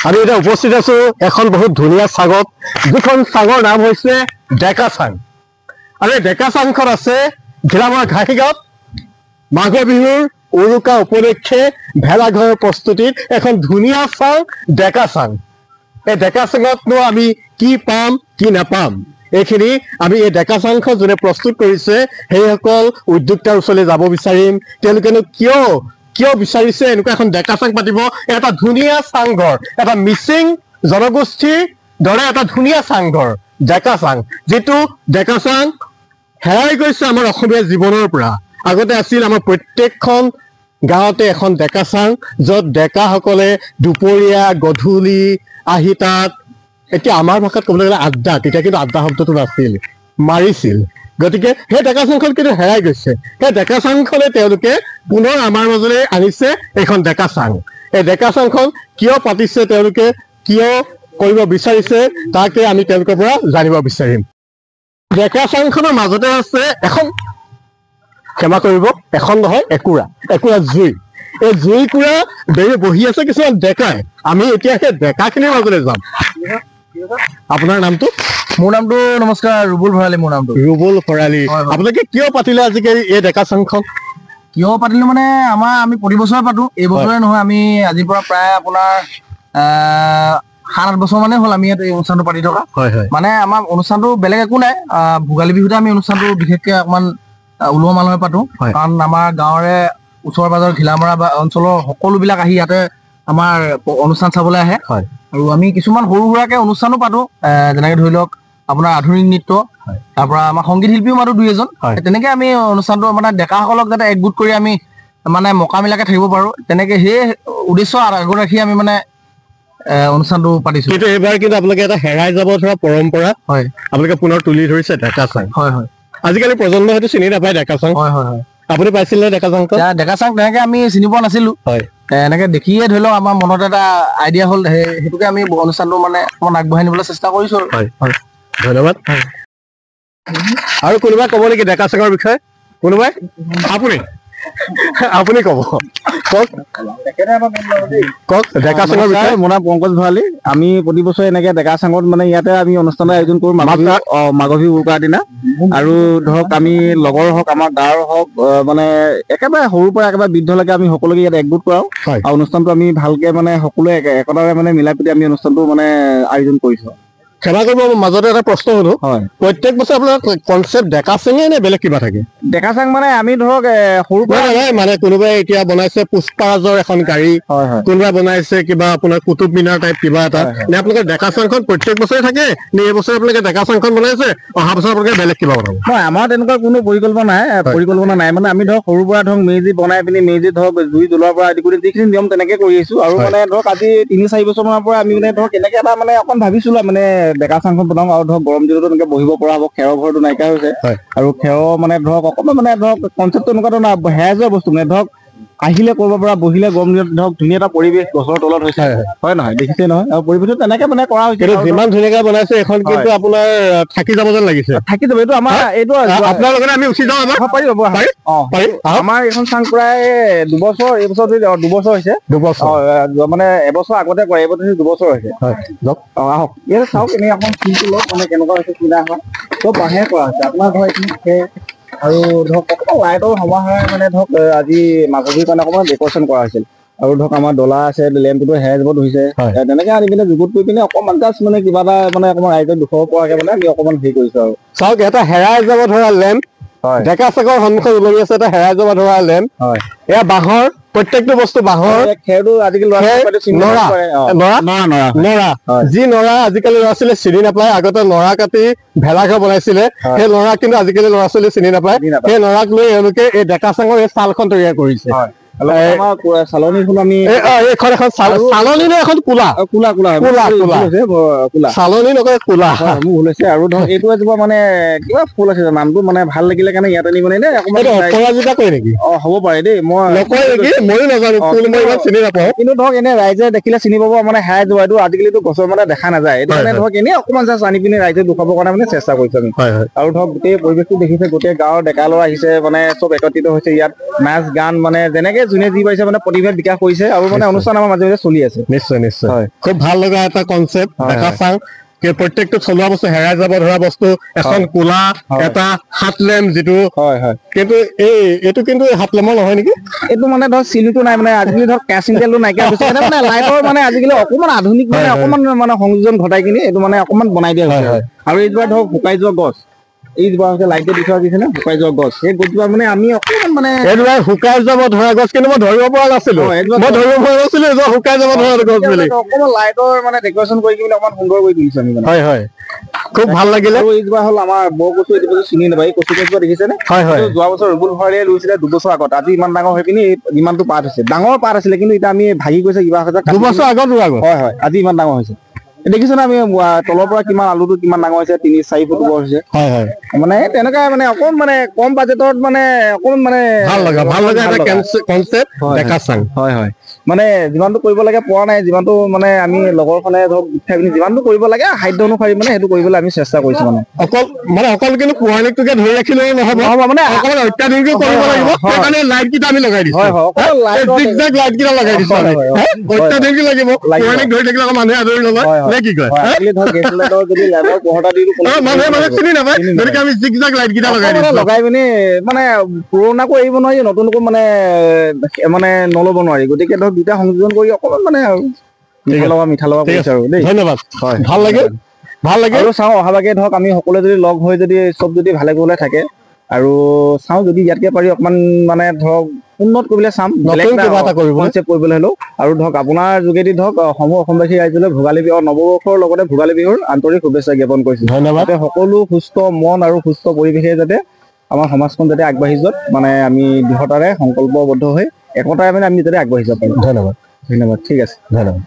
আমি এতিয়া উপস্থিত আছো এখন বহুত ধুনীয়া চাঙত, যিখন চাঙৰ নাম হৈছে ডেকা চাং। আৰু এই ডেকা চাংখন আছে ঘিলামৰা ঘাঁহিগাঁৱত। মাঘৰ বিহুৰ উৰুকা উপলক্ষে ভেলাঘৰৰ প্ৰস্তুতিত এখন ধুনীয়া চাং, ডেকা চাং। এই ডেকা চাঙতনো আমি কি পাম কি নাপাম, এইখিনি আমি এই ডেকা চাংখন যোনে প্ৰস্তুত কৰিছে সেইসকল উদ্যোক্তাৰ ওচৰলৈ যাব বিচাৰিম। তেওঁলোকেনো কিয় কিয় বিচাৰিছে এনেকুৱা এখন ডেকা চাং পাতিব? এটা ধুনীয়া চাংঘৰ, এটা মিচিং জনগোষ্ঠীৰ দৰে এটা ধুনীয়া চাংঘৰ, ডেকা চাং, যিটো ডেকা চাং হেৰাই গৈছে আমাৰ অসমীয়া জীৱনৰ পৰা। আগতে আছিল আমাৰ প্ৰত্যেকখন গাঁৱতে এখন ডেকা চাং, য'ত ডেকাসকলে দুপৰীয়া গধূলি আহি তাত, এতিয়া আমাৰ ভাষাত ক'বলৈ গ'লে আড্ডা, তেতিয়া কিন্তু আড্ডা শব্দটো নাছিল, মাৰিছিল। গতিকে সেই ডেকা চাংখন কিন্তু হেৰাই গৈছে। সেই ডেকা চাংখনে তেওঁলোকে পুনৰ আমাৰ মাজলৈ আনিছে এইখন ডেকা চাং। এই ডেকা চাংখন কিয় পাতিছে, তেওঁলোকে কিয় কৰিব বিচাৰিছে, তাকে আমি তেওঁলোকৰ পৰা জানিব বিচাৰিম। ডেকা চাংখনৰ মাজতে আছে এখন, ক্ষমা কৰিব, এখন নহয়, একুৰা একুৰা জুই। এই জুইকুৰা বেৰি বহি আছে কিছুমান ডেকাই। আমি এতিয়া সেই ডেকাখিনিৰ মাজলৈ যাম। আপোনাৰ নামটো? মোৰ নামটো, নমস্কাৰ, ৰুবুল ভৰালী মোৰ নামটো। ৰুবুল ভৰালী, আপোনালোকে কিয় পাতিলে আজিকালি এই ডেকা চাংখন? কিয় পাতিলো মানে আমি প্ৰতি বছৰে পাতো, এই বছৰে নহয়, আমি আজিৰ পৰা প্ৰায় আপোনাৰ 7-8 বছৰ মানে হ'ল আমি ইয়াত এই অনুষ্ঠানটো পাতি থকা। মানে আমাৰ অনুষ্ঠানটো বেলেগ একো নাই, ভোগালী বিহুতে আমি অনুষ্ঠানটো বিশেষকে অকণমান উলহ মালহে পাতো। কাৰণ আমাৰ গাঁৱৰে ওচৰ পাজৰ ঘিলামৰা বা অঞ্চলৰ সকলোবিলাক আহি ইয়াতে আমাৰ অনুষ্ঠান চাবলৈ আহে। আৰু আমি কিছুমান সৰু সুৰাকে অনুষ্ঠানো পাতো, যেনেকে ধৰি লওক আপোনাৰ আধুনিক নৃত্য, তাৰ পৰা আমাৰ সংগীত শিল্পীও মাতো দুই এজন। তেনেকে আমি অনুষ্ঠানটো মানে ডেকাসকলক যাতে একগোট কৰি আমি মানে মকামিলাকে থাকিব পাৰো, তেনেকে সেই উদ্দেশ্য আগত ৰাখি আমি মানে অনুষ্ঠানটো পাতিছো। কিন্তু এইবাৰ কিন্তু আপোনালোকে এটা হেৰাই যাব ধৰা পৰম্পৰা, হয়, আপোনালোকে পুনৰ তুলি ধৰিছে ডেকা চাং। হয় হয়, আজিকালি প্ৰজন্মই হয়তো চিনি নাপায় ডেকা চাং। হয় হয় হয়। আপুনি পাইছিল নে ডেকা চাংখন? ডেকা চাং তেনেকে আমি চিনি পোৱা নাছিলো। হয়, এনেকে দেখিয়ে ধৰি লওক আমাৰ মনত এটা আইডিয়া হ'ল, সেইটোকে আমি অনুষ্ঠানটো মানে অকণমান আগবঢ়াই নিবলৈ চেষ্টা কৰিছো। হয় হয়, ধন্যবাদ। আৰু কোনোবাই ক'ব নেকি ডেকা চাঙৰ বিষয়ে? কোনোবাই? আপুনি আপুনি ক'ব, কওক কওক ডেকা চাঙৰ বিষয়ে। মোৰ নাম পংকজ ভৰালী। আমি প্ৰতি বছৰে এনেকে ডেকা চাঙত মানে ইয়াতে আমি অনুষ্ঠানৰ আয়োজন কৰোঁ মাঘ বিহু উৰুকাৰ দিনা। আৰু ধৰক আমি লগৰ হওক, আমাৰ গাঁৱৰ হওক, মানে একেবাৰে সৰুৰ পৰা একেবাৰে বৃদ্ধলৈকে আমি সকলোকে ইয়াত একগোট কৰাওঁ। আৰু অনুষ্ঠানটো আমি ভালকে মানে সকলোৱে একতাৰে মানে মিলাই পিটি আমি অনুষ্ঠানটো মানে আয়োজন কৰিছোঁ। ক্ষমা কৰিব, মাজতে এটা প্ৰশ্ন সোধো। হয়, প্ৰত্যেক বছৰে আপোনাৰ কনচেপ্ট ডেকা চাঙে নে বেলেগ কিবা থাকে? ডেকা চাং মানে আমি ধৰক সৰুৰ পৰা মানে কোনোবাই এতিয়া বনাইছে পুষ্পাৰাজৰ এখন গাড়ী, কোনোবাই বনাইছে কিবা আপোনাৰ কুতুব মিনাৰ টাইপ কিবা এটা, নে আপোনালোকে ডেকা চাংখন প্ৰত্যেক বছৰে থাকে, নে এই বছৰে আপোনালোকে ডেকা চাংখন বনাইছে, অহা বছৰ আপোনালোকে বেলেগ কিবা বনাব? নহয়, আমাৰ তেনেকুৱা কোনো পৰিকল্পনা নাই। পৰিকল্পনা নাই মানে আমি ধৰক সৰুৰ পৰা ধৰক মেজি বনাই পিনি মেজি ধৰক জুই জ্বলোৱাৰ পৰা আদি কৰি যিখিনি নিয়ম তেনেকে কৰি আহিছো। আৰু মানে ধৰক আজি 3-4 বছৰ মানৰ পৰা আমি মানে ধৰক এনেকে এটা মানে অকণ ভাবিছিলো মানে ডেকা চাংখন বনাওঁ। আৰু ধৰক গৰম দিনতো এনেকে বহিব পৰা হ'ব, খেৰৰ ঘৰটো নাইকিয়া হৈছে। আৰু খেৰৰ মানে ধৰক অকণমান মানে ধৰক কনচেপ্টটো এনেকুৱা ধৰণৰ হেৰাই যোৱা বস্তু, মানে ধৰক আহিলে কৰিব পৰা, বহিলে গৰম দিনত ধৰক ধুনীয়া এটা পৰিৱেশ গছৰ তলত হৈছে, হয় নহয়, দেখিছে নহয়? আৰু পৰিৱেশটো তেনেকে মানে কৰা হৈছে। যিমান ধুনীয়াকে বনাইছে এখন, কিন্তু আপোনাৰ থাকি যাব যেন লাগিছে। থাকি যাব, এইটো আমাৰ এইটো আপোনাৰ লগতে আমি উঠি যাওঁ। পাৰিব, আমাৰ এইখন চাং প্ৰায় 2 বছৰ, এইবছৰ 2 বছৰ হৈছে। 2 বছৰ মানে এবছৰ আগতে কৰে, এইবছৰ 2 বছৰ হৈছে। আহক, ইয়াতে চাওক, এনেই অকণ ফুলটো লওক, মানে কেনেকুৱা হৈছে কি নাই হোৱা। চব বাঁহেৰে কৰা হৈছে। আপোনাৰ ধৰক এইখিনি খেৰ আৰু ধৰক অকণমান লাইটৰ সমাহাৰে মানে ধৰক আজি মাঘ বিহুৰ কাৰণে অকণমান ডেকৰেশ্যন কৰা হৈছিল। আৰু ধৰক আমাৰ ডলা আছে, লেম্পটোতো হেৰাই যাব ধৰিছে, তেনেকে আনি পিনে যুগুত কৰি পিনে অকণমান জাষ্ট মানে কিবা এটা মানে অকণমান ৰাইজক দুখব পৰাকে মানে আমি অকণমান হেৰি কৰিছো। আৰু চাওক, এটা হেৰাই যাব ধৰা লেম্প, ডেকা চাকৰ সন্মুখত ওলমি আছে এটা হেৰাই যাব ধৰা লেম্প। এয়া বাঁহৰ, প্ৰত্যেকটো বস্তু বাঁহৰ। খেৰটো আজিকালি নৰা নৰা নৰা, যি নৰা আজিকালি ল'ৰা ছোৱালীয়ে চিনি নাপায়। আগতে নৰা কাটি ভেলাঘৰ বনাইছিলে, সেই নৰা কিন্তু আজিকালি ল'ৰা ছোৱালীয়ে চিনি নাপায়। সেই নৰাক লৈ এওঁলোকে এই ডেকা চাঙৰ এই ছালখন তৈয়াৰ কৰিছে। চালনীখন আমি এইখন এখন চালনী নে এখন কোলা? কোলা, কোলা, কোলা, কোলা, কোলা। চালনী নকয়, কোলা। মোৰ ভুল হৈছে। আৰু ধৰক এইটো এজোপা মানে কিবা ফুল আছে, নামটো মানে ভাল লাগিলে কাৰণে ইয়াত আনি মানে অকণমান অপৰাজিতা কয় নেকি? অ, হ'ব পাৰে দেই, মই নকয় নেকি, ময়ো নাজানো, ফুল মই ইমান চিনি নাপাওঁ। কিন্তু ধৰক এনে ৰাইজে দেখিলে চিনি পাব, মানে হেৰাই যোৱা এইটো আজিকালিতো গছৰ মানে দেখা নাযায়। এইটো মানে ধৰক এনেই অকণমান জাষ্ট আনি পিনি ৰাইজে দেখুৱাবৰ কাৰণে মানে চেষ্টা কৰিছো আমি। আৰু ধৰক গোটেই পৰিৱেশটো দেখিছে, গোটেই গাঁৱৰ ডেকা ল'ৰা আহিছে, মানে চব একত্ৰিত হৈছে ইয়াত, নাচ গান মানে যেনেকে যোনে যি পাইছে মানে প্ৰতিভা বিকাশ কৰিছে আৰু মানে অনুষ্ঠান আমাৰ মাজে মাজে চলি আছে। নিশ্চয় নিশ্চয়, খুব ভাল লগা এটা কনচেপ্ট ডেকা চাং। প্ৰত্যেকটো থলুৱা বস্তু হেৰাই যাব ধৰা বস্তু, এখন কোলা, এটা হাত লেম যিটো, হয় হয়, কিন্তু এইটো কিন্তু হাত লেমৰ নহয় নেকি? এইটো মানে ধৰক চিলিটো নাই, মানে আজিকালি ধৰক কেৰাচিন তেলটো নাইকিয়া হৈছে, মানে লাইটৰ মানে আজিকালি অকণমান আধুনিক মানে অকণমান মানে সংযোজন ঘটাই কিনি এইটো মানে অকণমান বনাই দিয়া হৈছে। আৰু এইজোপা ধৰক শুকাই যোৱা গছ, এইজোপা হৈছে লাইটে দি থোৱা দিছে নে শুকাই যোৱা গছ, সেই গছজোপা মানে আমি অকণমান মানে এইজোপা শুকাই যাব ধৰা গছ, কিন্তু মই ধৰিব পৰা নাছিলো, মই ধৰিব পৰা নাছিলো এইজোপা শুকাই যাব ধৰা গছ বুলি। অকণমান লাইটৰ মানে ডেকৰেশ্যন কৰি কিনে অকণমান সুন্দৰ কৰি তুলিছো আমি। হয় হয়, খুব ভাল লাগিলে। আৰু এইজোপা হ'ল আমাৰ বৰ কচু, এইজোপা চিনি নাপায়, এই কচু গছজোপা দেখিছেনে? হয় হয়, যোৱা বছৰ ৰুবুল ভৰালীয়ে ৰুইছিলে 2 বছৰ আগত, আজি ইমান ডাঙৰ হৈ পিনি ইমানটো পাত হৈছে, ডাঙৰ পাত আছিলে কিন্তু এতিয়া আমি ভাগি গৈছে কিবা হৈছে। 2 বছৰ আগত ৰোৱা গছ? হয় হয়, আজি ইমান ডাঙৰ হৈছে। দেখিছ না আমি তলৰ পৰা কিমান আলুটো কিমান ডাঙৰ হৈছে, 3-4 ফুট ওপৰ হৈছে। হয় হয়, মানে তেনেকুৱা মানে অকণ মানে কম বাজেটত মানে অকণ মানে ভাল লগা, ভাল লগা এটা কনচেপ্ট ডেকা চাং। হয় হয়, মানে যিমানটো কৰিব লাগে পোৱা নাই, যিমানটো মানে আমি লগৰখনে ধৰক গোট খাই পিনি যিমানটো কৰিব লাগে সাধ্য অনুসৰি মানে সেইটো কৰিবলৈ আমি চেষ্টা কৰিছো। মানে অকল মানে অকল কিন্তু পৌৰাণিকটোকে ধৰি ৰাখিলেও নহ'ব, মানে অকল অত্যাধুনিকো কৰিব লাগিব, সেইকাৰণে লাইট কেইটা আমি লগাই দিছো। হয় হয়, লাইট কেইটা লগাই দিছো, অত্যাধুনিক লাগিব, পৌৰাণিক ধৰি থাকিলে আকৌ মানুহে আদৰি নলয় নে কি কয়? মানুহে মানে চিনি নাপায়, গতিকে আমি জিগজাগ লাইট কেইটা লগাই দিছো। লগাই পিনি মানে পুৰণাকো এৰিব নোৱাৰি, নতুনকো মানে মানে নল'ব নোৱাৰি, গতিকে ধৰক দুটা সংযোজন কৰি অকণমান মানে আৰু মিঠা লগা মিঠা লগা কৰিছে আৰু দেই। ধন্যবাদ, হয়, ভাল লাগিল, ভাল লাগিল। আৰু চাওঁ অহাবাগে ধৰক আমি সকলোৱে যদি লগ হৈ যদি চব যদি ভালে কুশলে থাকে আৰু চাওঁ যদি ইয়াতকে পাৰি অকণমান মানে ধৰক উন্নত কৰিবলৈ চাম, কনচেপ্ট কৰিবলৈ হ'লেও। আৰু ধৰক আপোনাৰ যোগেদি ধৰক সমূহ অসমবাসী ৰাইজলৈ ভোগালী বিহু, নৱবৰ্ষৰ লগতে ভোগালী বিহুৰ আন্তৰিক শুভেচ্ছা জ্ঞাপন কৰিছো। ধন্যবাদ। যাতে সকলো সুস্থ মন আৰু সুস্থ পৰিৱেশে যাতে আমাৰ সমাজখন যাতে আগবাঢ়ি যোৱাত মানে আমি দৃঢ়তাৰে সংকল্পবদ্ধ হৈ একতাৰে মানে আমি যাতে আগবাঢ়ি যাব পাৰোঁ। ধন্যবাদ, ধন্যবাদ, ঠিক আছে, ধন্যবাদ।